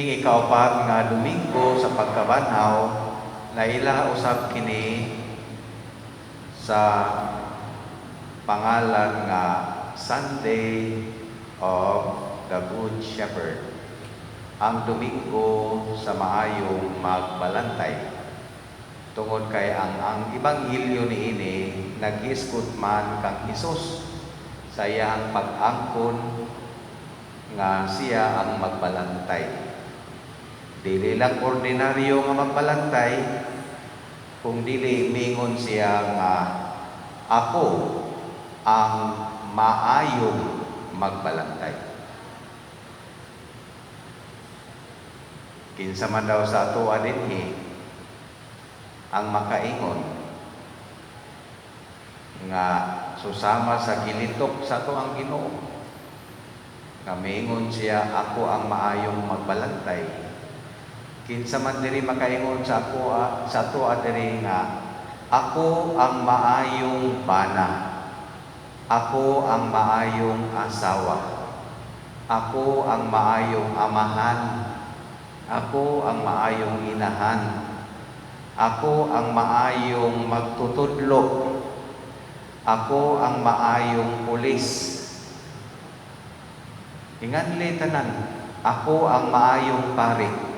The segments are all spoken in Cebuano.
Ikaupat nga Domingo sa Pagkabanhaw, naila usab kini sa pangalan nga Sunday of the Good Shepherd, ang Domingo sa Maayong Magbalantay. Tungod kay ang Ebanghelyo niini naghisgot man kang Hesus sa iyang pag-angkon nga siya ang magbalantay. Dili lang ordinaryo nga magbalantay, kung dili mingon siya nga ako ang maayong magbalantay. Kinsa man daw sa atoa dinhi ang makaingon nga susama sa gilitok sa ato ang Ginoo, nga miingon siya, "Ako ang maayong magbalantay"? Kinsa man diri makaingon sa ako sa atoa diri nga ako ang maayong bana, ako ang maayong asawa, ako ang maayong amahan, ako ang maayong inahan, ako ang maayong magtutudlo, ako ang maayong pulis? Inganli tanan, ako ang maayong pari.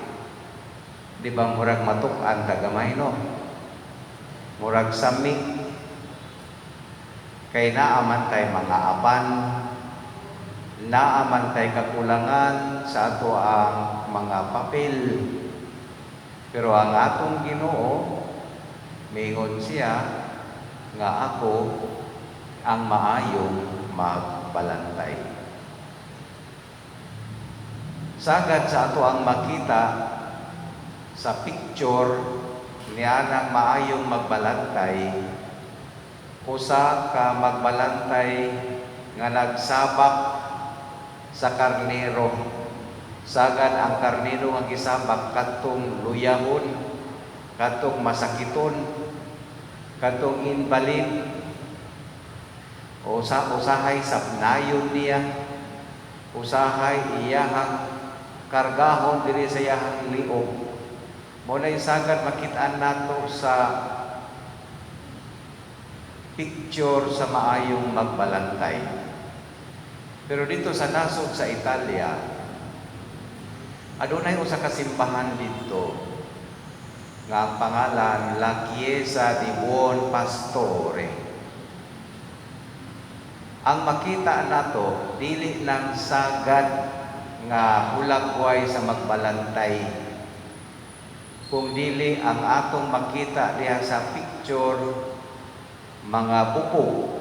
Di ba murag matuk-an ta gamay, no? Murag sami. Kay naa man tay mga apan, naa man tay kakulangan sa ato ang mga papel. Pero ang atong Ginoo, mingon siya nga ako ang maayong magbalantay. Sagad sa ato ang makita sa picture niya ng maayong magbalantay, usa ka magbalantay nga nagsabak sa karnero. Sagad ang karnero nga gisabak kadtong luyahon, kadtong masakiton, kadtong invalid, o sa usahay sapnayon niya, usahay iyahang kargahon diri sa iyahang liog. Mao na sagad makitaan nato sa picture sa maayong magbalantay. Pero dito sa nasod sa Italia, adunay usa ka simbahan didto nga ang pangalan La Chiesa di Buon Pastore. Ang makita nato dili lang sagad nga hulagway sa magbalantay, kung dili ang atong makita diha sa picture mga buko.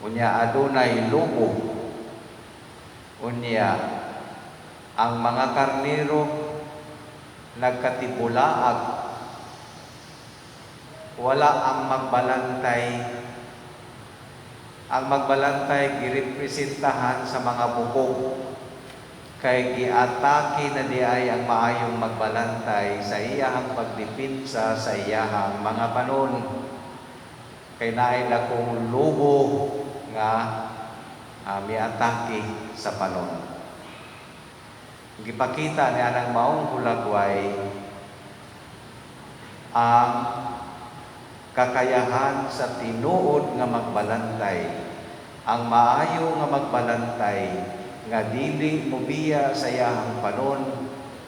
Unya adunay lobo. Unya ang mga karnero nagkatibulaag. Wala ang magbalantay. Ang magbalantay girepresentahan sa mga buko. Kay giatake na diay ang maayong magbalantay sa iyahang pagdepensa sa iyahang mga panon. Kay naay dakong lobo nga miatake sa panon. Gipakita niya ng maong hulagway ang kakayahan sa tinuod nga magbalantay, ang maayo nga magbalantay nga dili mobiya sa iyahang panon,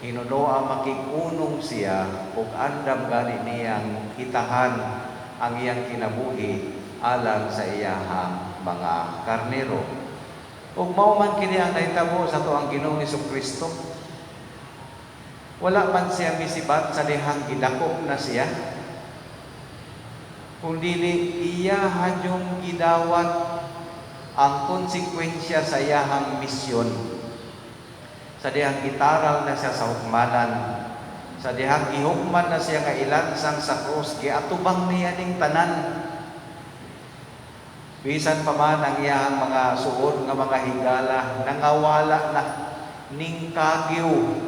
hinunoa makig-unong siya ug andam gani niyang hitahan ang iyang kinabuhi alang sa iyahang mga karnero. Ug mao man kini ang nahitabo sa atoang Ginoong Kristo. Wala man siya misibat sa dihang gidakop na siya, kung dili iyahan yung gidawat ang konsekwensya sa iyahang misyon. Sa dihang gitaral na siya sa hukmanan, sa dihang gihukman na siya nga ilansang sa krus, giatubang niya ning tanan. Bisan pa man ang iyahang mga suod nga mga higala, nangawala na ning kagyo.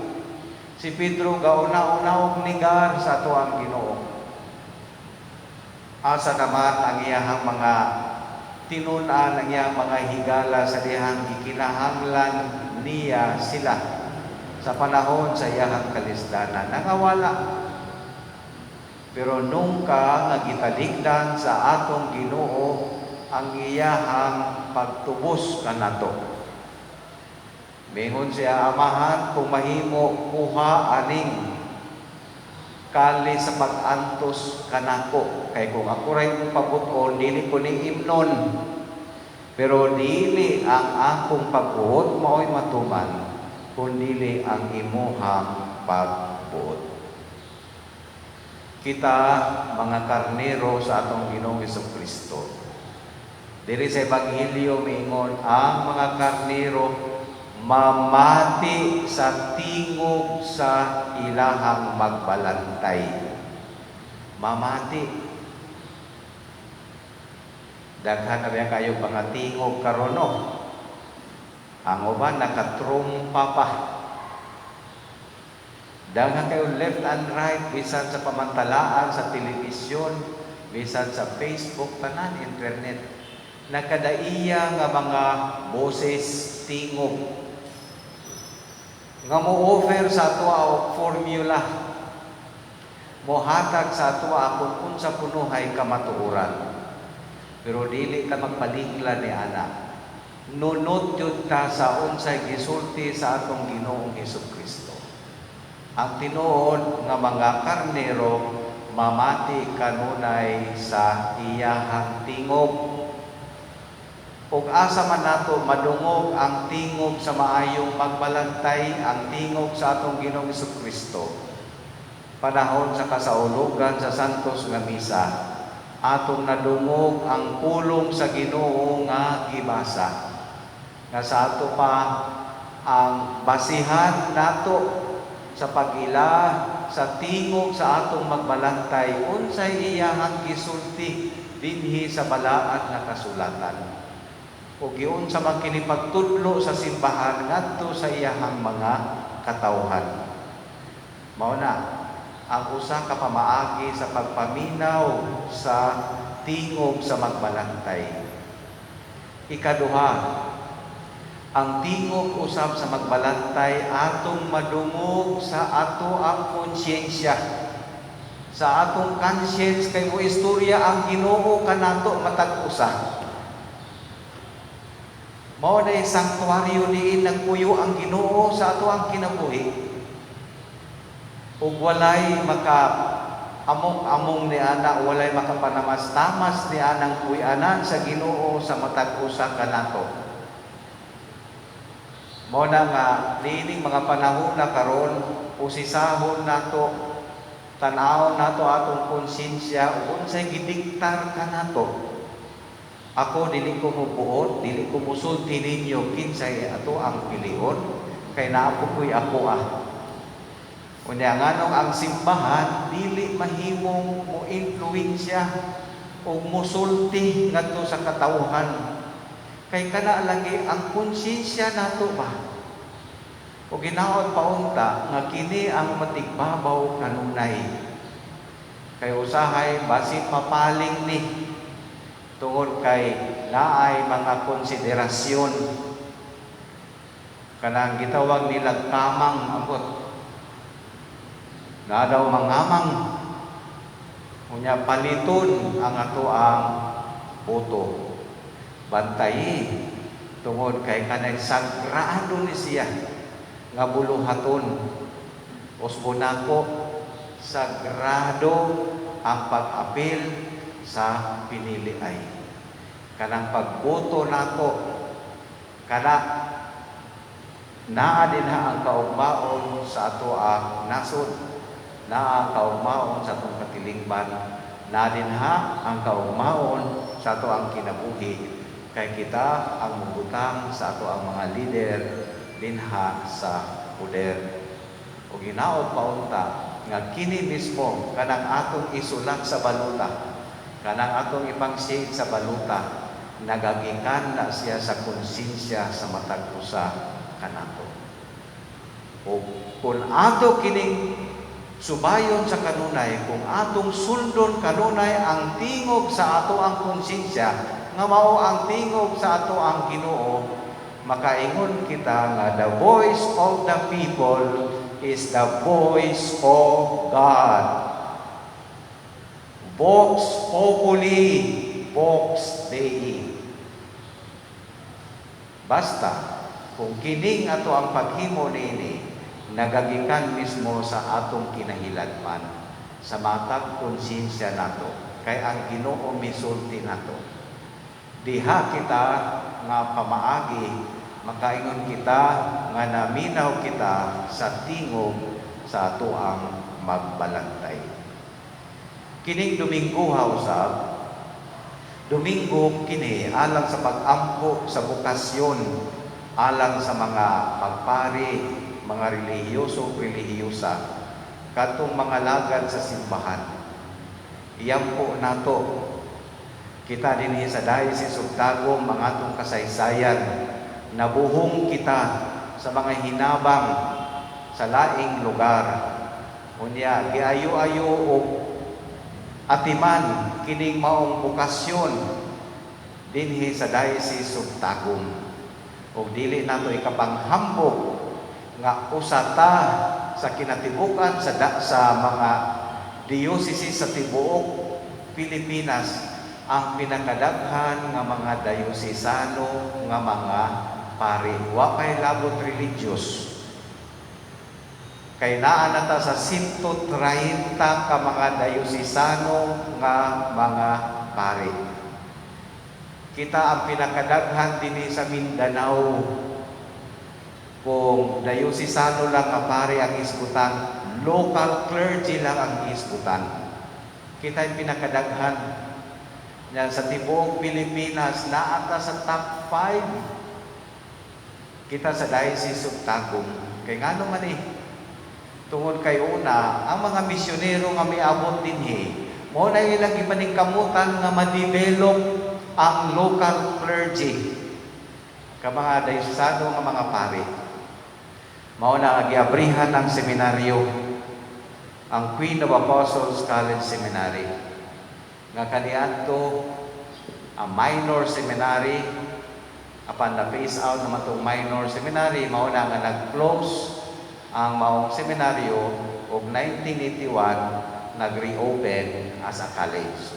Si Pedro gauna-una og negar sa ato ang Ginoo. Asa naman ang iyahang mga tinun-an, ang iyang mga higala sa dihang gikinahanglan niya sila? Sa panahon sa iyahang kalisdanan, nangawala. Pero nungka nga gitalikdan sa atong Ginoo ang iyahang pagtubos kanato. Mingon siya, "Amahan, kung mahimo, kuha aning kalis sa pag-antos kanako, kay kung ako ray mong pabuton, dili ko ni imnon. Pero dili ang akong pagbuot mao'y matuman, kundili ang imuhang pagbuot." Kita mga karnero sa atong Ginoong Kristo. Diri sa Ebanghelyo miingon ang mga karnero mamati sa tingog sa ilahang magbalantay. Mamati. Daghan na ba kayo mga tingog karon, no? Ang uban nakatrumpa pa. Daghan kayo left and right, bisan sa pamantalaan, sa telebisyon, bisan sa Facebook, tanan internet. Nakadaiya nga mga boses, tingog nga mo-offer sa atoa og formula, mohatag sa atoa kung unsa kunuhay kamatuoran. Pero dili ka magpaligla ni ana. Nunot jud ta sa unsay gisulti sa atong Ginoong Hesus Kristo. Ang tinuod nga mga karnero mamati kanunay sa iyahang tingog. Ug asa man nato madungog ang tingog sa maayong magbalantay, ang tingog sa atong Ginoong Kristo? Panahon sa kasaulugan sa Santos nga Misa, atong nadungog ang pulong sa Ginoo nga gibasa. Nga sa ato pa ang basihan nato sa pag-ila sa tingog sa atong magbalantay, unsay iyahang gisulti dinhi sa balaan nga kasulatan o giunsa man kini pagtudlo sa simbahan ngadto sa iyahang mga katawhan. Mao na ang usa ka pamaagi sa pagpaminaw sa tingog sa magbalantay. Ikaduha, ang tingog usab sa magbalantay atong madungog sa ato ang konsyensya. Sa atong conscience, kay mo istorya ang Ginoo kanato matag usa. Mao na sanktuaryo diin nagpuyo ang Ginoo sa ato ang kinabuhi. Ug walay maka among-among ni ana, walay makapanamas-tamas ni anang puy-anan sa Ginoo sa matag usa kanato. Mao na nga niining mga panahon na karon, usisahon nato, tan-awon nato atong konsensya ug unsay gidiktar kanato. Ako dili ko mubuot, dili ko musulti ninyo kinsay ato ang pilion, kay naa po ko'y ako ah. Unya nganong ang simbahan dili mahimong mo influensya o musulti ngadto sa katawhan? Kay kana lagi ang konsensya nato ba? O ginaot paunta nga kini ang matigbabaw kanunay. Kay usahay basin mapaling ni tungod kay naay mga konsiderasyon, kanang gitawag nilang kamang, ambot na daw mangamang, unya paliton ang ato ang boto. Bantayi tungod kay kanay sagrado ni siya nga buluhaton. Usbon nako, sagrado ang pag-apil sa pinili ay kanang pagboto nako, kana naa din ha ang kaugmaon sa ato ang nasod, naa ang kaugmaon sa atong katilingban, naa din ha ang kaugmaon sa ato ang kinabuhi, kay kita ang mubutang sa ato ang mga lider dinha sa poder. O ginaot paunta nga kini mismo, kanang atong isulat sa baluta, kanang atong ipang-shade sa baluta, nagagikan na siya sa konsensya sa matag usa kanato. O kung ato kining subayon sa kanunay, kung atong sundon kanunay ang tingog sa ato ang konsensya nga mao ang tingog sa ato ang Ginoo. makaingon kita nga the voice of the people is the voice of God. Vox populi, vox Dei. Basta kung kining ato ang paghimo niini nagagikan mismo sa atong kinahiladman, sa matag konsensya nato, kay ang Ginoo misulti nato. Diha kita nga pamaagi, makaingon kita nga naminaw kita sa tingog sa atoang magbalantay. Kining Domingo usab, Domingo kini alang sa pag-ampo sa bokasyon, alang sa mga magpari, mga relihiyoso, relihiyosa, katong mga lagad sa simbahan. Iyampo nato kita dinhi sa Diocese of Tagum ang atong kasaysayan. Nabuhong kita sa mga hinabang sa laing lugar. Unya, giayo-ayo og atiman kining maong bokasyon dinhi sa Diocese of Tagum. Og dili nato ikapanghambog nga usa ta sa kinatibuk-an sa mga diocese sa tibuok Pilipinas ang pinakadaghan nga mga diocesano nga mga pari. Wa kay labot religious. Kay naa na ta sa 130 ka mga diocesano nga mga pari. Kita ang pinakadaghan dinhi sa Mindanao. Kung diocesano lang nga pari ang hisgutan, local clergy lang ang hisgutan. Kita ang pinakadaghan. Yan, sa tibuok Pilipinas, naa ta sa top 5 kita sa Diocese of Tagum. Kay ngano man eh, tungod kay una, ang mga misyonero nga miabot dinhi, mao na ilang gipaningkamutan nga ma-develop ang local clergy ka mga diocesano nga mga pari. Mao na nga giabrihan ang seminaryo, ang Queen of Apostles College Seminary, nga kaniadto ang minor seminary. Apan na phase out naman tong minor seminary, mao na nga nag-close ang maong seminaryo og 1981 nag-reopen as a college.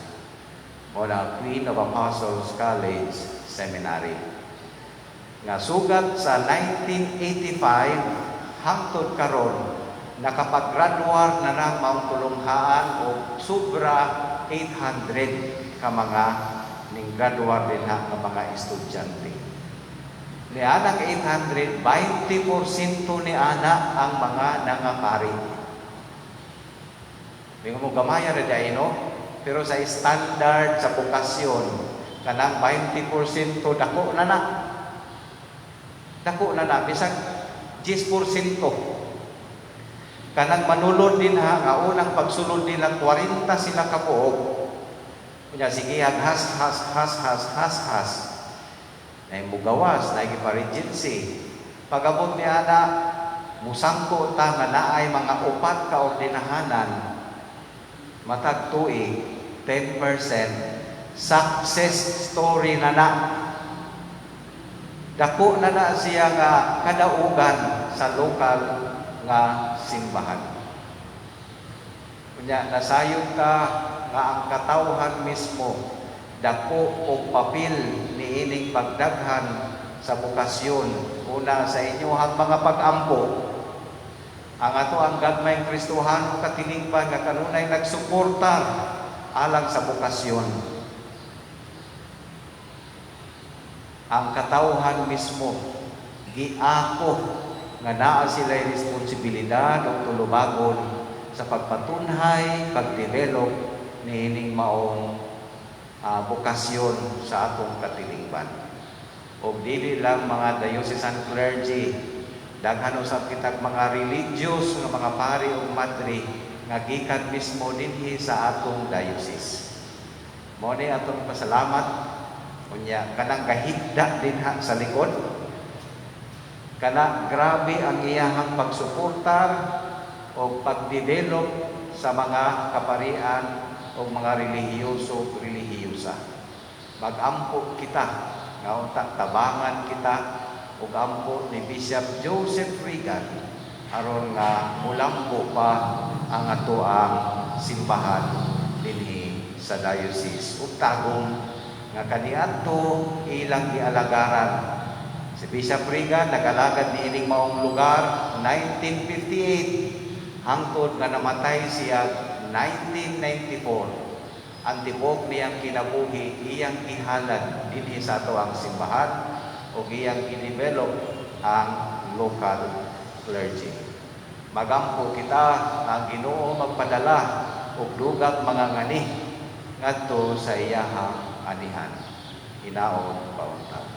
Mao na Queen of Apostles College Seminary. Nga sugat sa 1985 hangtod karon, nakapag-graduar na na maong tulunghaan og sobra 800 ka mga ning graduar dinha nga mga estudyante. Ni anang 800, 20% ni ana ang mga nangapari. Di mo gamaya ra diay, no? Pero sa standard sa bokasyon, kanang 20% dako na na. Dako na na bisag 10%. Kanang manulod dinha nga unang pagsulod nila, 40 sila kabuok. Unya sige has has has has has has. Nay mugawas, nay gipa-regency. Pag-abot ni ana, musangko ta nga naay mga upat ka ordinahanan matag tuig, 10% success story na na. Dako na na siya nga kadaugan sa lokal nga simbahan. Unya nasayod ta nga ang katawhan mismo dako og papel niining pagdaghan sa bokasyon. Una sa inyohang mga pag-ampo, ang ato ang gagmayng Kristohano katilingban nga kanunay nagsuporta alang sa bokasyon. Ang katawhan mismo giako nga naa sila'y responsibilidad o tulubagon sa pagpatunhay, pagdevelop niining maong bokasyon sa atong katilingban. Og dili lang mga diocesan clergy, daghan usab kitag mga religious nga mga pari ug madre nga gikan mismo dinhi sa atong diocese. Mao ni atong pasalamat. Unya kanang gahigda dinha sa likod, kana grabe ang iyahang pagsuportar o pagdevelop sa mga kaparian o mga relihiyoso, relihiyosa. Magampo kita nga unta tabangan kita. ug ampo ni Bishop Joseph Regan aron nga mulambo pa ang atoang simbahan dinhi sa diocese ug Tagum nga kaniadto ilang gialagaran. Si Bishop Regan nag-alagad niining maong lugar 1958 hangtod nga namatay siya 1994. Ang tibok niyang kinabuhi iyang gihalad dinhi sa atoang simbahan ug iyang gidevelop ang local clergy. Magampo kita nga ang Ginoo magpadala og dugang mga ngani ngadto sa iyahang anihan. Hinaot paunta.